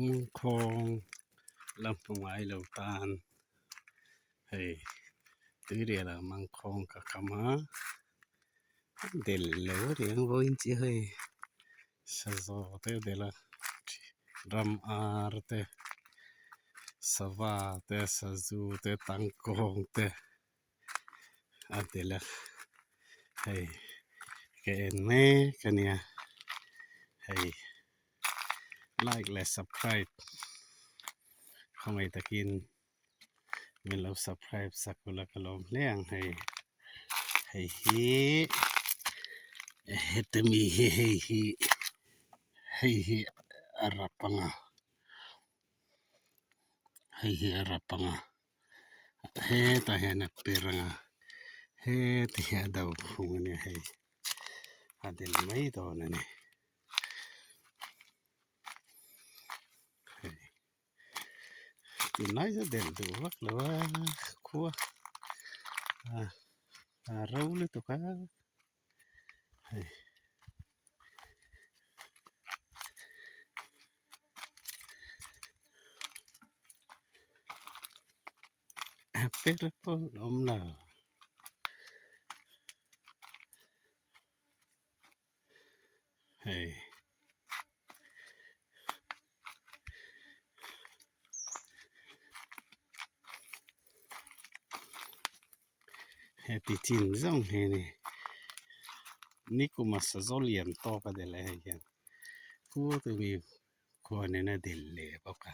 Mangkhawng la hmu ngai lo tan hei tuirial ah mangkhawng ka kam a del lo reng vawiin chiah hei sazaw te a del a ram ar te sava te sazu te tangkawng te a del a hei ka en mek a nia hei like leh subscribe khawngaih takin min lo subscribe sak ula ka lawm hle ang hei hei hi heta mi hi hei hi hei hi a rap ang a hei hi a rap ang a. Hetah hian a per ang a heti hi a do phung a nia hei a del mai dawn a ni hei tunlai chu del duh vak lo a khua a ro lutuk a hei. Per pawh a awm lo hei heti chin zawng hi a ni nikuma sazaw lian tawk a ni leh hei hian khua te mi khuanin a dil leh bawk a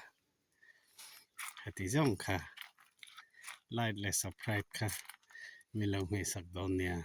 heti zawng kha light leh subscribe kha min lo hmehsak dawn nia.